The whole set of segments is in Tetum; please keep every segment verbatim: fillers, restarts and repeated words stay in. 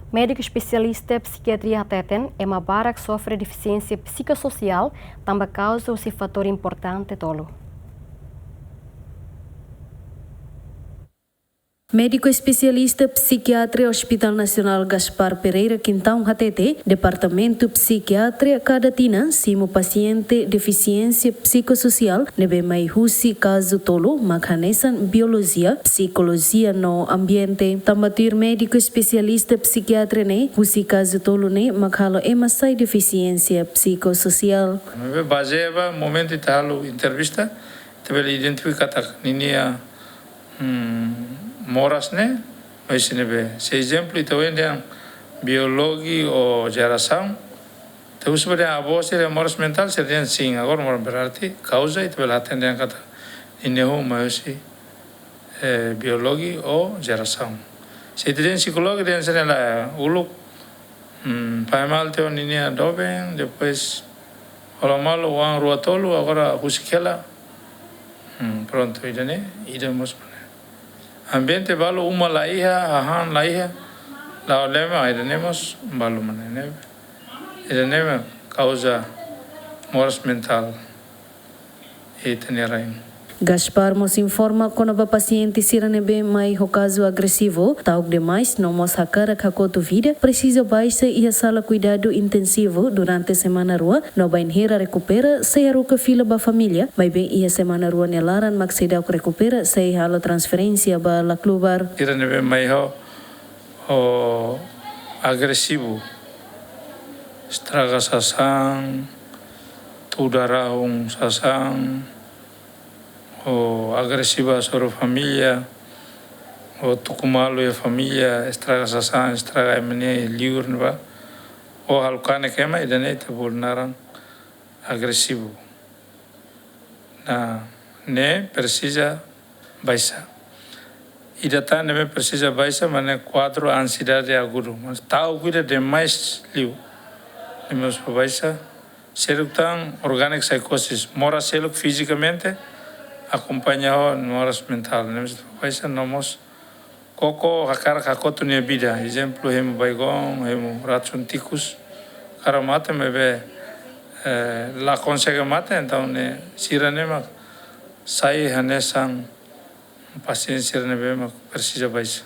Médiku espesialista psikiatria hateten, ema barak sofre defisiénsia psikososiál, tanba kauza husi fatór importante tolu. Médiku espesialista psikiatria Hospital Nasionál Gaspar Pereira Quintão hatete, Departamentu Psikiatria kada tinan simu pasiente defisiénsia psikososiál ne'ebé mai husi kazu tolu mak hanesan biolojia, psikolojia no ambiente. Tanba tuir médiku espesialista psikiatria ne'e, husi kazu tolu ne'e mak halo ema sai defisiénsia psikososiál. Maibé bazeia ba momentu ita halo entrevista, ita bele identifika katak ninia, hmm, moras ne'e, mai husi ne'ebé. Se ezemplu, ita ohin dehan biologi ou jerasaun. Ita husu ba dehan avó sira moras mentál, sira dehan sin. Agora moras berarti kauza, ita bele hatene dehan katak ninia hahú mai husi, eh, biologi ou jerasaun. Se ita dehan psikologi, dehan sira la uluk, hmm, pai malu tiha ho ninia doben, depois hola malu oan rua tolu, agora husik hela. Hmm, prontu, ida-ne'e, ida mós mak ne'e. Ambiente balu, uma la iha, hahán la iha, la'o lema, ida-ne'e mós balu mak ne'e. Ida-ne'e mak kauza moras mentál iha ita-nia rain. Gaspar mós informa kona-ba pasiente sira ne'ebé mai ho kazu agresivu, ta'uk demais no mós hakarak hakotu vida, presiza baixa iha sala kuidadu intensivu durante semana rua, no bainhira rekupera sei haruka fila ba família, maibé iha semana rua nia laran mak seidauk rekupera, sei halo transferénsia ba Laclubar. Sira ne'ebé mai ho, ho agresivu, estraga sasán, tuda rahun sasán, ou agresivu hasoru família, ou tuku malu iha família, estraga sasán, estraga ema nia liur ne'ebá, ou halo kanek ema, ida-ne'e ita bolu naran agresivu. Nah, ne'e presiza baixa. Ida tan ne'ebé presiza baixa mak ne'e kuadru ansiedade agudu. Mas ta'uk ida demais liu. Ne'e mós baixa. Seluk tan organic psychosis. Moras seluk fizikamente, akompaña ho moras mentál. Ne'e mós baixa, no mós koko hakarak hakotu nia vida. Ezemplu, hemu baygon, hemu ratsun tikus. Hakarak mate maibé, eh, la konsege mate, entaun ne'e sira-ne'e mak sai hanesan pasiente sira ne'ebé mak presiza baixa.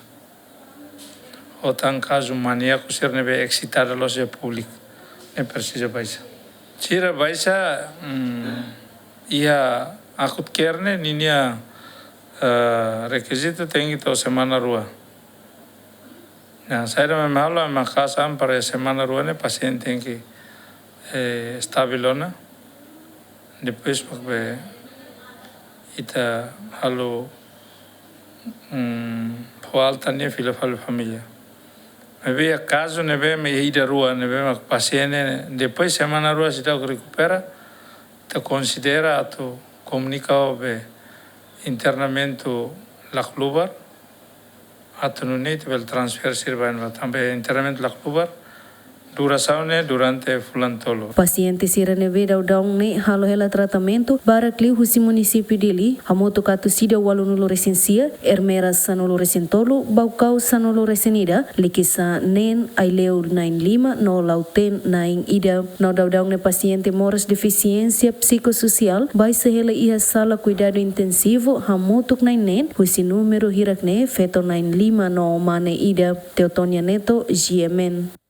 Ou tan kazu maníaku sira ne'ebé eksitadu loos iha públiku, ne'e presiza baixa. Sira baixa, mm, iha akut care ne'e ninia, eh, rekizitu tenke to'o semana rua. Nah, saida mak ema halo, ema kaza para semana rua ne'e pasiente tenke, eh, estabil ona. Depois mak be ita halo, mm, fó alta nia fila fali família. Maibé iha kazu ne'ebé mak ida rua ne'ebé mak pasiente ne'e, depois semana rua seidauk rekupera, ita konsidera atu komunika ho be internamentu Laclubar, atu nune'e ita bele transfere sira ba ne'ebá. Tanba internamentu Laclubar, durasaun ne'e durante fulan tolu. Pasiente sira ne'ebé daudaun ne'e halo hela tratamentu barak liu husi munisípiu Dili, hamutuk atus ida ualunulu resin sia, Ermera sanulu resin tolu, Baucau sanulu resin ida, Likisá neen, Aileu na'in lima no Lautém na'in ida. No daudaun ne'e pasiente moras defisiénsia psikososiál baixa hela iha sala kuidadu intensivu hamutuk na'in neen, husi númeru hirak ne'e feto na'in lima no mane ida. Teotonia Neto, G M N.